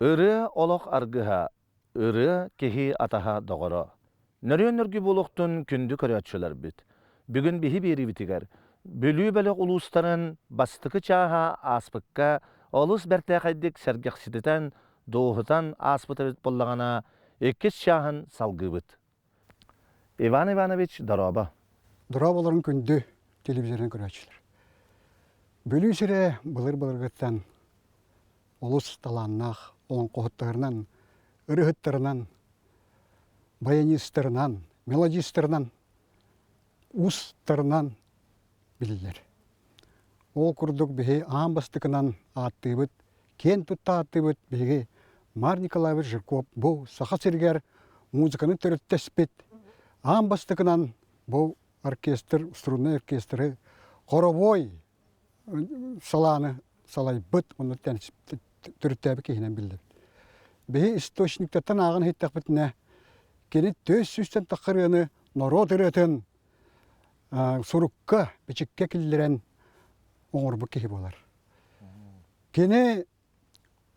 Ырыа олох аргыһа, ырыа киһи атаһа доҕоро. Нөрүөн нөргү буолуохтун күндү көрөөччүлэрбит. Бүгүн биһи биэриибитигэр Бүлүү бөлөх улуустарын бастакы чааһа ааспыкка олус бэртээхэйдик сэргэхсититэн, дуоһутан ааспыт эбит буоллаҕына, иккис чааһын салгыыбыт. Иван Иванович, дорообо. Дорооболорун күндү телевизорын көрөөччүлэр. Бүлүү сирэ былыр-былыргыттан олус талааннаах олоҥхоһуттарынан, ырыһыттарынан, баянистарынан, мелодистарынан, уустарынан биллэр. Ол курдук биһи аан бастакынан ааттыыбыт, киэн тутта ааттыыбыт биһиги Мар Николаевич Жирков бу Саха сиригэр музыканы төрүттэспит, аан бастакынан бу оркестр, струнный оркестры хоровой салааны салайбыт уонна төрүттээбит киһинэн биллэбит. Биһи источниктартан ааҕан иһиттэхпитинэ, кини төс сүүстэн тахха ырыаны норуот ырыатын сурукка, бичиккэ киллэрэн оҥорбут киһи буолар. Кини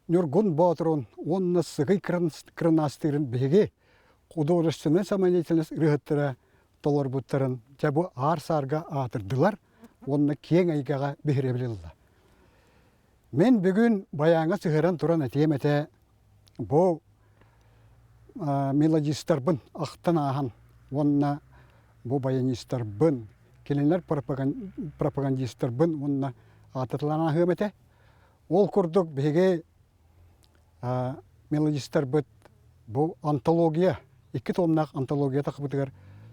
Ньургун Боотурун уонна Сыгый Кырнаастыырын биһиги художественнай самодеятельность ырыаһыттара толорбуттарын дьэ бу аар-саарга аатырдылар уонна киэҥ эйгэҕэ биһирэбил ылла. Мин бүгүн байааҥҥа сыһыаран туран этиэм этэ бу мелодистарбын ахтан ааһан уонна бу баянистарбын, кинилэр пропагандистарбын уонна аатырталаан ааһыам этэ. Ол курдук биһиги мелодистарбыт бу антология, икки томнаах антология тахыбытыгар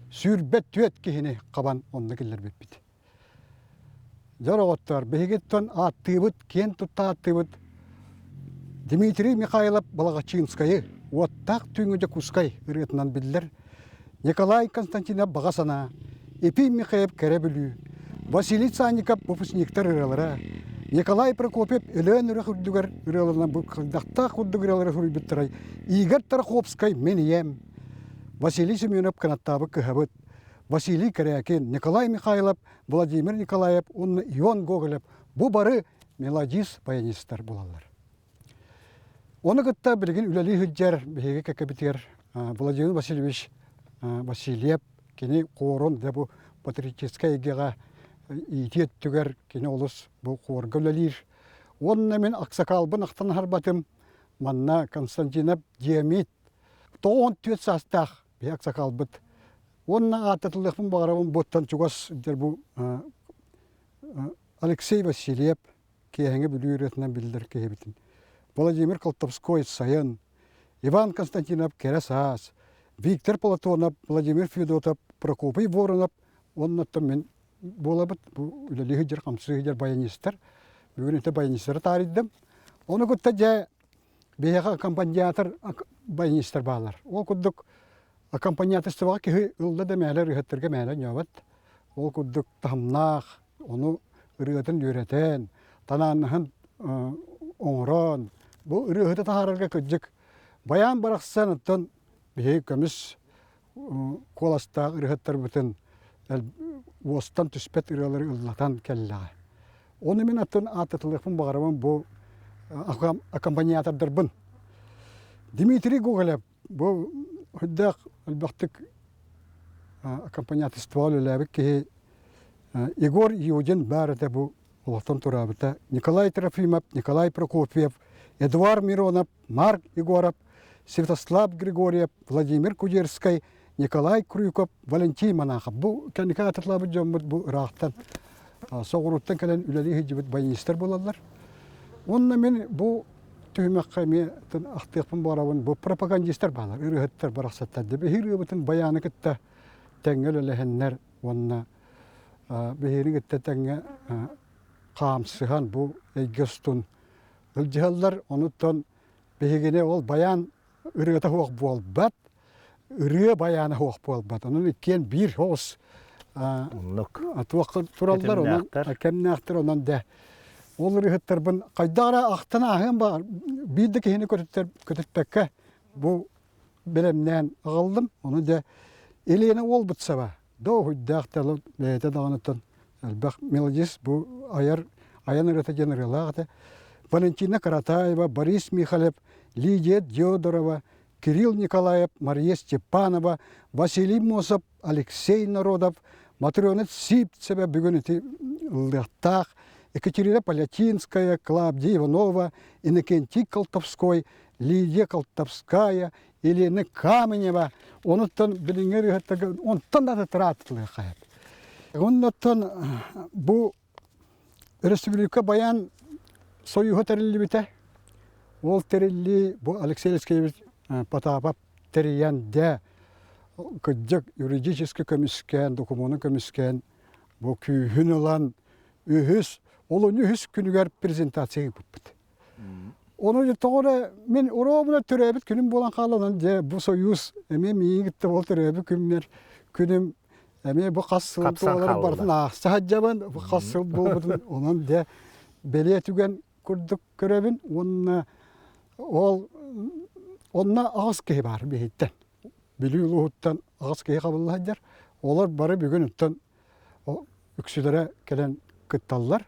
24 киһини хабан онно киллэрбиппит. Дьор оҕоттор, биһигиттэн ааттыыбыт, киэн тутта ааттыыбыт Дмитрий Михайлов Балаҕаччыынскайы уоттаах түүҥҥү Дьокуускай ырыатынан биллэр Николай Константинов Баҕа санаа, Епим Михеев Кэрэ Бүлүү, Василий Санников Выпускниктар ырыалара, Николай Прокопьев Өлөөн үрэх үрдүгэр ырыаларынан бу хайдахтаах курдук ырыалары суруйбуттарай Игорь Тараховскай Мин ийэм, Василий Семенов Кынаттаабыт кыһабыт, Василий Корякин, Николай Михайлов, Владимир Николаев уонна Ион Гоголев бу бары мелодист баянистар буолаллар. Ону кытта билигин үлэлии сылдьар биһиги кэккэбитигэр Владимир Васильевич Васильев кини хуорун да бу патриотическай эйгэҕэ иитии өттүгэр кини олус бу хуорга үлэлиир. Уонна мин аксакалбын ахтан аһарбатым. Манна Константинов Диамид 94 саастаах биһи аксакалбыт. Уонна ааттатыллыахпын баҕарабын буттан чугас бу Алексей Васильев киэһэҥи Бүлүү ырыатынан биллэр киһибитин Владимир Колтовской Сайын, Иван Константинов Кэрэ саас, Виктор Платонов, Владимир Федотов, Прокопий Воронов уонна оттон мин буолабыт бу үлэлии сылдьар, хамсыы сылдьар баянистар. Бүгүн ити баянистары таарыйдым. Ону кытта дьэ биһиэхэ аккомпаниатор баянистар бааллар. Ол курдук аккомпаниаторствоҕа киһи ылла да мээлэ ырыаһыттарга мээлэ ньообот. Ол курдук таһымнаах, ону ырыатын үөрэтэн, танааннаһан оҥорон, бу ырыаһыты таһаарарга кырдьык байаан барахсан оттон биһиги көмүс куоластаах ырыаһыттарбытын уостан түспэт ырыалары ыллатан кэллэҕэ. Ону мин атын ааттатылыахпын баҕарабын бу аккомпаниатордарбын. Дмитрий Гоголев Бу үрдээх элбэхтик аккомпаниаторствоҕа үлэлээбит киһи Егор Юдин баар этэ бу олохтон тураабыта. Николай Трофимов, Николай Прокопьев, Эдуард Миронов, Марк Егоров, Святослав Григорьев, Владимир Кудерскай, Николай Крюков, Валентин Монахов. Бу кэнники аатырталаабыт дьоммут бу ыраахтан соҕурууттан кэлэн үлэлии сылдьыбыт баянистар буолаллар. Уонна мин бу түһүмэххэ эмиэ ахтыахпын баҕарабын бу пропагандистар баалар ырыаһыттар барахсаттар деп эһиги ырыабытын байааны кытта тэҥҥэ үлэлэһэннэр уонна биһигини кытта тэҥҥэ хаамсыһан бу эйгэ устун сылдьыһаллар онуттан биһигини ол байаан ырыата суох буолбат ырыа байаана суох буолбат онон иккиэн биир соҕус туохха тураллар онон кэмнээхтэр онон дэ ол ырыһыттарбын хайдах эрэ ахтан ааһыам баар биир да киһини көтүппэккэ бу бэлэмнээн аҕаллым ону дэ Елена Уолбутсова дооһуйдаах талы бэйэтэ даҕаныттан элбэх мелодист бу айар айан ырыата диэн ырыалаах этэ. Валентина Каратаева, Борис Михалев, Лидия Диодорова, Кирилл Николаев, Мария Степанова, Василий Мосов, Алексей Народов, Матрена Сивцева бүгүн ити ыллыахтаах, Екатерина Полятинская, Клавдия Иванова, Иннокентий Колтовской, Лидия Колтовская, Елена Каменева, онуттан билиҥҥи ырыаһыттарга онтон да тыраатылыахха. Оннуттан бу Өрөспүүбүлүкэ баян союһа тэриллибитэ. Ол тэриллии бу Алексей Алексеевич Потапов тэрийэн дэ кырдьык юридически көмүскээн, докумуону көмүскээн бу күүһүн ылан үһүс олунньу үһүс күнүгэр презентация ыыппыппыт. Ону тоҕо эрэ мин уруобуна төрөөбүт күнүм буолан хаалан дьэ бу союз эмиэ миигин кытта ол төрөөбүт күммэр күнүм эмиэ бу хас сыл туоларын барытын аахса сылдьабын бу хас сыл буолбутун онон дьэ бэлиэ түгэн курдук көрөбүн уонна ол онно аҕыс киһи баар биһиттэн Бүлүү улууһуттан аҕыс киһи хабылла сылдьар олор бары бүгүн оттон үксүлэрэ кэлэн кытталлар.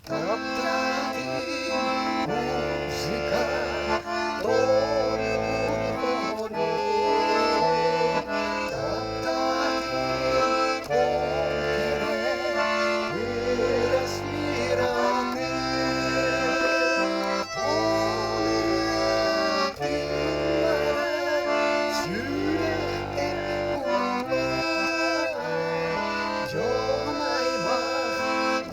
Таптаатым музыка тойугун хомунуу Таптаатым кэрэ күрэс лиратын Ол ырыа тыыннара сүрэхтэр куллар Дьон аймах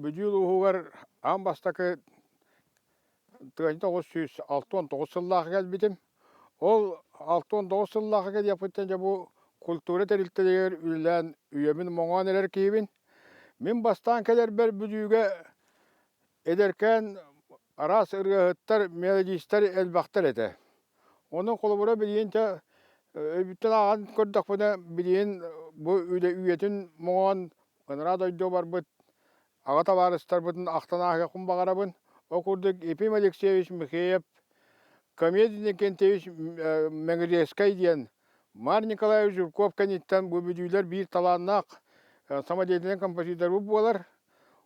Бүлүү улууһугар аан бастакы 1969 сыллаахха кэлбитим. Ол 69 сыллаахха кэлиэхпиттэн дьэ бу культура тэрилтэлэригэр үлэлээн үйэбин моҥоон эрэр киһибин. Мин бастаан кэлэрбэр Бүлүүгэ эдэркээн араас ырыаһыттар, мелодистар элбэхтэр этэ. Онон холобура билигин чэ өйбүттэн ааҕан көрдөхпүнэ билигин бу үлэ үйэтин моҥоон ынараа дойду барбыт аҕа табаарыстарбытын ахтан ааһыахпын баҕарабын. Ол курдук Ефим Алексеевич Михеев, Комедий Иннокентьевич Мэҥирескэй диэн Марк Николаевич Жирков кэнниттэн бу бүлүүлэр биир талааннаах самодеятельнай композиторбыт буолар.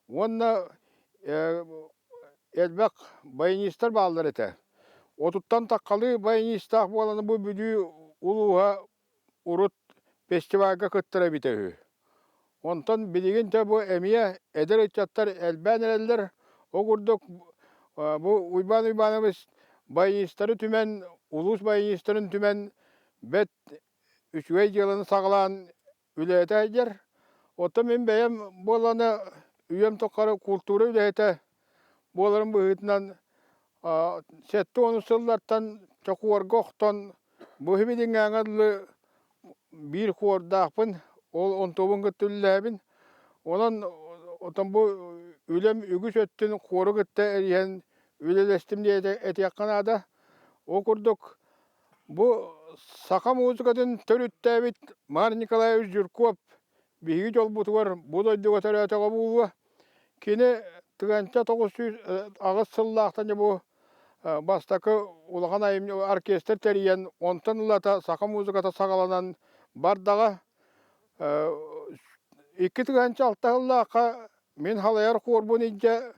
Уонна элбэх баянистар бааллар этэ. Отуттан таххалыы баянистаах буолан бу Бүлүү улууһа урут фестивальга кыттар эбитэ үһү. Онтон билигин дьэ бу эмиэ эдэр ыччаттар элбээн эрэллэр. Ол курдук бу Уйбаан Уйбаанович баянистары түмэн, улуус баянистарын түмэн бэрт үчүгэй дьыаланы саҕалаан үлэһитэ сылдьар. Оттон мин бэйэм буоллаҕына үйэм тухары култуура үлэһитэ буоларым быһыытынан 70 сыллартан чокуорга охтон бу билиҥҥээҥҥэ дылы биир хуордаахпын, ол онтуобун кытта үлэлээбин. Онон оттон бу үлэм үгүс өттүн хуору кытта эрийэн үлэлэстим диэн этиэххэ наада. Ол курдук Бу саха музыкатын төрүттээбит Марк Николаевич Жирков биһиги дьолбутугар бу дойдуга төрөөтөҕө буолуо. Кини 1908 сыллаахтан дьэ бу бастакы улахан айымньы оркестр тэрийэн, онтон ылата саха музыката саҕаланан бардаҕа. 2006 сыллаахха мин халайар хуорбун илдьэ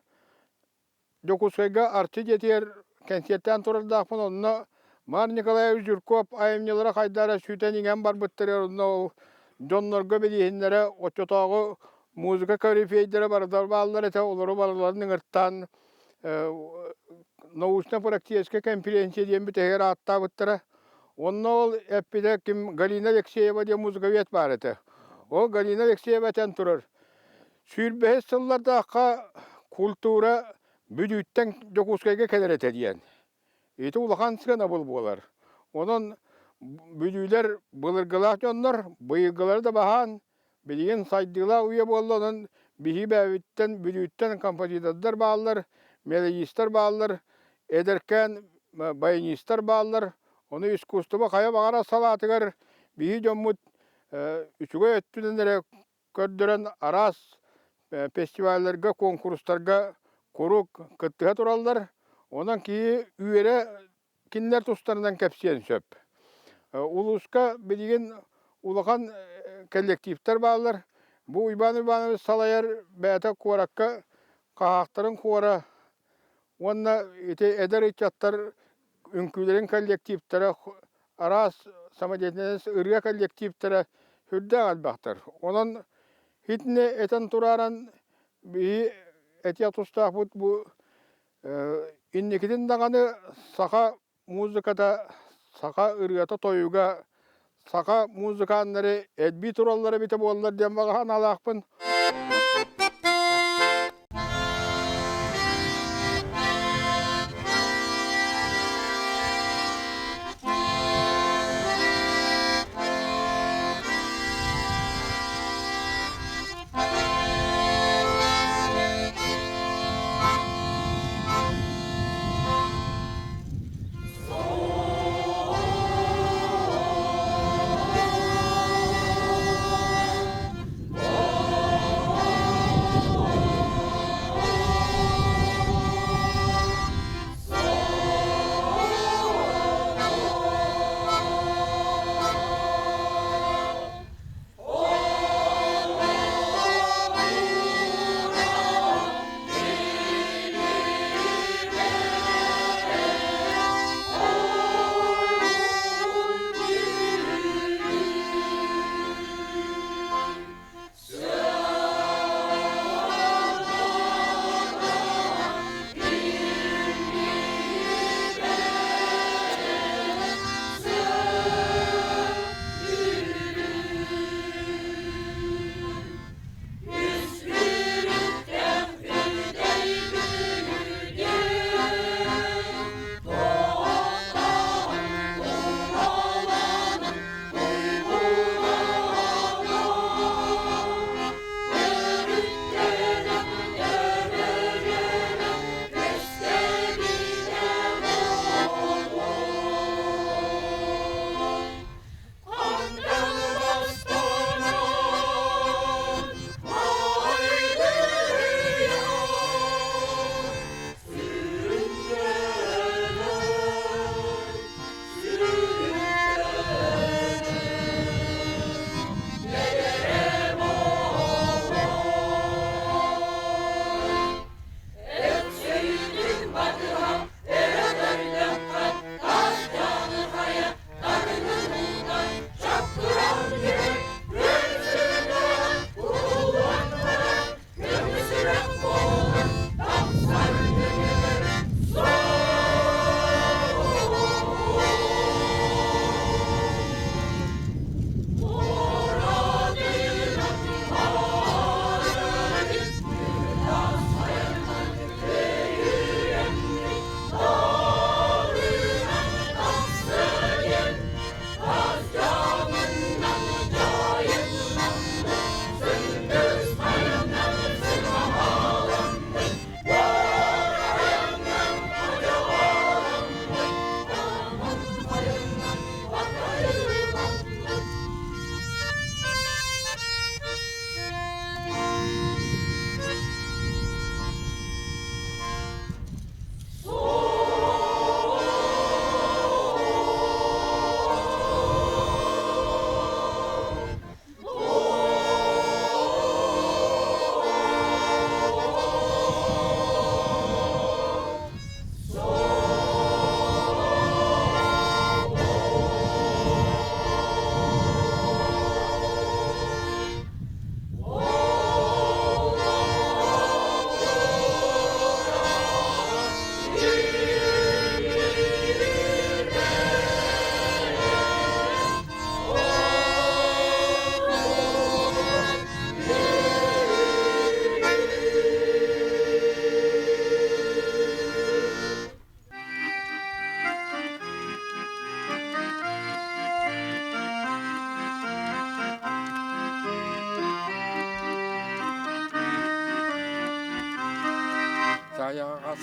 Дьокуускайга Арчы дьиэтигэр кэнсиэртээн турардаахпын, онно Марк Николаевич Жирков айымньылара хайдара сүтэн иҥэн барбыттарыгар онно ол дьоннорго билиһиннэрэ оччотооҕу музыка корифейдэрэ барыта бааллар этэ, олору барыларын ыҥыртаан научно-практическай конференция диэн бүтэһигэр ааттаабыттара. Онно ол эппитэ ким Галина Алексеева диэн музыковед баар этэ. Ол Галина Алексеева этэн турар, Сүүрбэһис сыллардаахха култуура Бүлүүттэн Дьокуускайга кэлэр этэ диэн. Ити улахан сыанабыл буолар. Онон бүлүүлэр былыргылаах дьоннор, быйылгылары да баһаан, билигин сайдыылаах үйэ буолла, онон биһиги бэйэбиттэн Бүлүүттэн композитордар бааллар, мелодистар бааллар, эдэркээн баянистар бааллар. Ону искусство хайа баҕарар салаатыгар биһиги дьоммут үчүгэй өттүнэн эрэ көрдөрөн араас фестивалларга, куонкурустарга куруук кыттыһа тураллар. Онон киһи үөрэ кинилэр тустарынан кэпсиэн сөп. Улууска билигин улахан коллективтар бааллар. Бу Уйбаан Иванович салайар бэйэтэ куоракка хаһаахтарын хуора уонна ити эдэр ыччаттар үҥкүүлэрин коллективтара араас самодеятельность ырыа коллективтара сүрдээх элбэхтэр. Онон итини этэн турааран биһи этиэх тустаахпыт бу инникитин даҕаны саха музыката, саха ырыата-тойуга, саха музыканнары элбии тураллар эбитэ буоллар диэн баҕа санаалаахпын.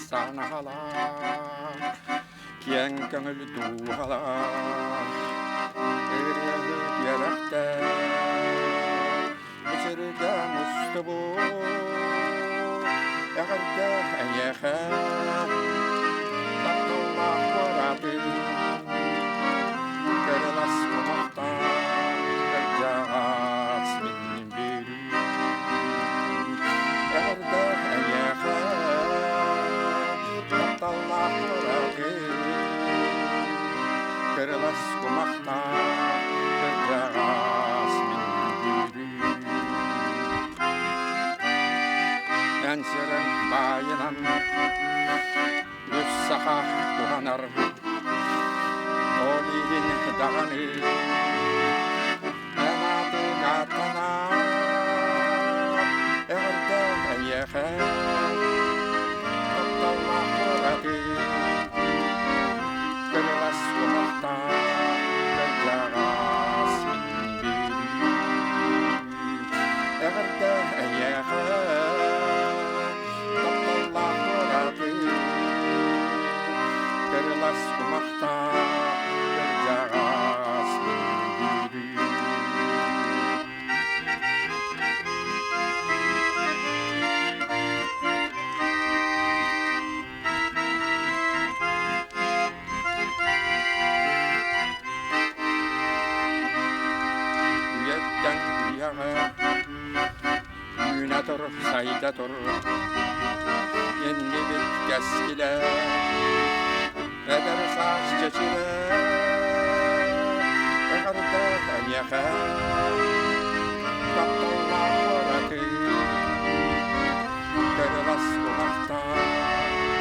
санаалаах, киэҥ көҥүл дууһалаах, ырыаһыт үөрэхтээх, сиргэ мустубут эҕэрдэ эйиэхэ тапталлаах куораты кырылас кумахтаах кырдьаҕас мин Бүлүү эҕэрдэ эйиэхэ тапталлаах куораты кырылас кумахтаах кырдьаҕас мин Бүлүү эн сирэҥ баайынан үс саха туһанар ол иһин даҕаны эн аатыҥ ааттанар эҕэрдэ эйиэхэ тапталлаах куораты кырылас кумахтаах кырдьаҕас мин Бүлүү эҕэрдэ эйиэхэ тапталлаах куораты кырылас кумахтаах кырдьаҕас мин Бүлүү. Үйэттэн үйэҕэ үүнэ тур, сайда тур, иннибит кэскилэ, эдэр саас чэчирэ, эҕэрдэ эйиэхэ, тапталлаах куораты, кырылас кумахтаах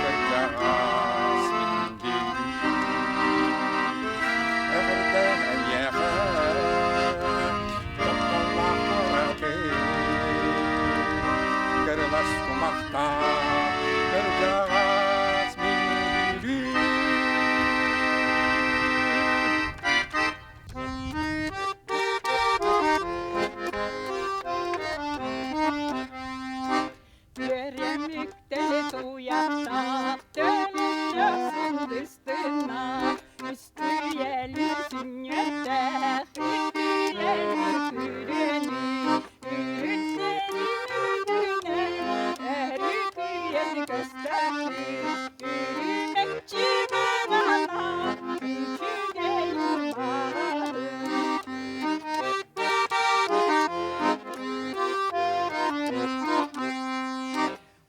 кырдьаҕас мин Бүлүү. Эҕэрдэ эйиэхэ, тапталлаах куораты, кырылас кумахтаах кырдьаҕас мин Бүлүү. Үөрэмиктэри тууйахтаах, төлүннэ сындыстына, үстүйэли сүнньүөттээх, үтүлэни күрүөнү, үрүттэри үрдүнэн, өрүкүйэн көстөкү, үрүмэччи маҥана, үчүгэй баҕатын.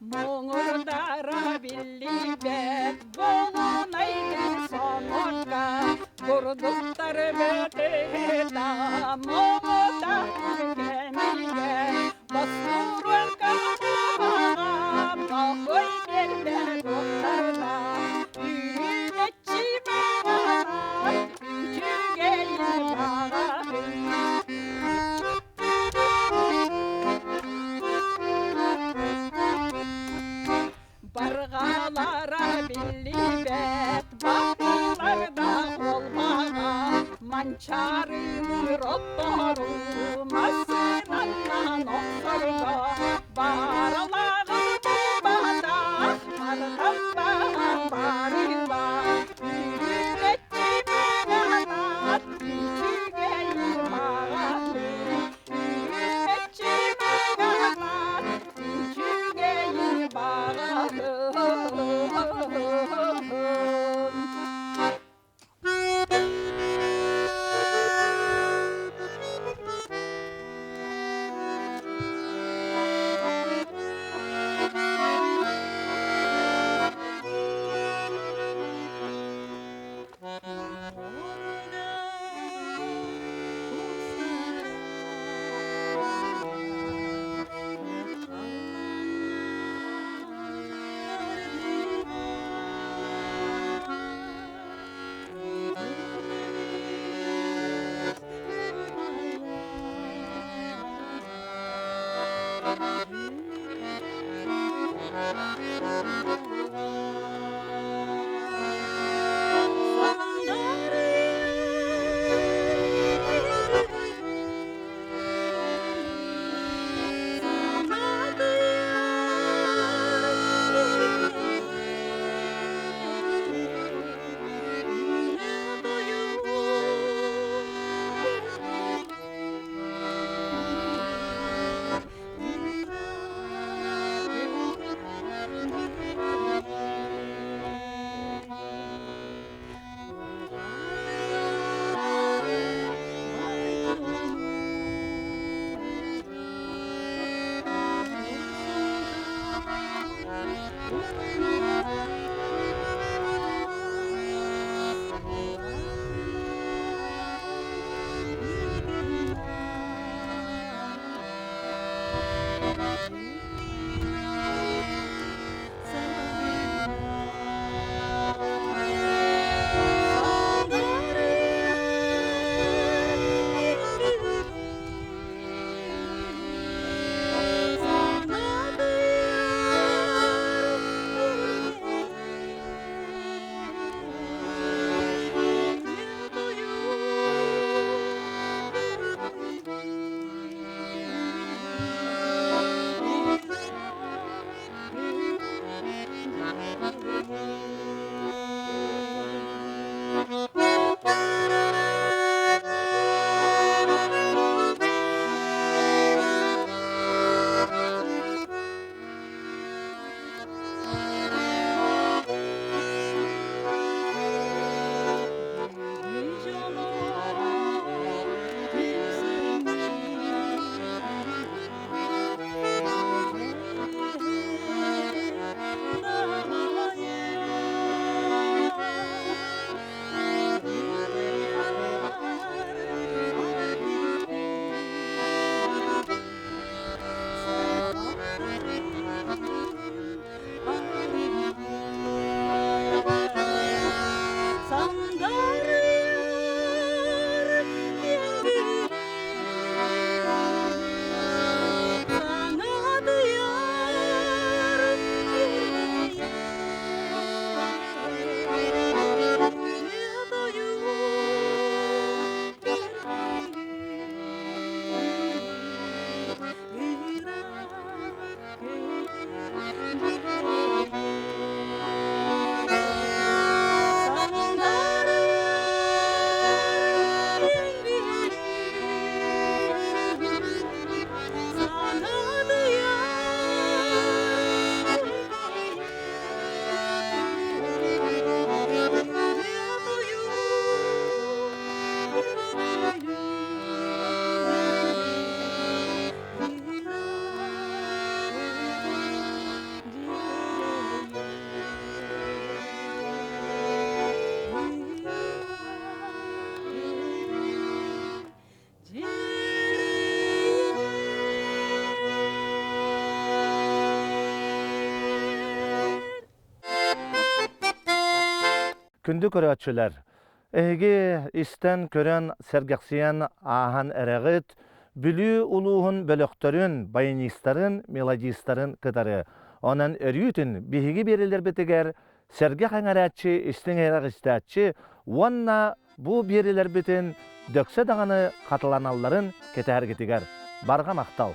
Муҥурдара биллибэт буолунайдыы сонорго бурдуктар бөтүһүта муҥутах кэмигэ бостуруолга бокуй биэрбэт уоттарда үрүмэччи баҕана үчүгэй баҕатын. Барҕалара биллибэт бакыларда буолбаҕа манчаарыны оттору массыынаннан охсорго баралааҕын булбатах мартаммаан барыла үрүмэччи маҥанат үчүгэй маҕаны үрүмэччи маҥанат үчүгэй баҕатын. Күндү көрөөччүлэр, эһиги истэн, көрөн, сэргэхсийэн ааһан эрэҕит Бүлүү улууһун бөлөхтөрүн, баянистарын, мелодистарын кытары. Онон өрүүтүн биһиги биэрилэрбитигэр сэргэх эҥэрээччи, истиҥ эрэх истээччи уонна бу биэрилэрбитин дөксө даҕаны хатыланалларын кэтэһэргитигэр барҕа махтал!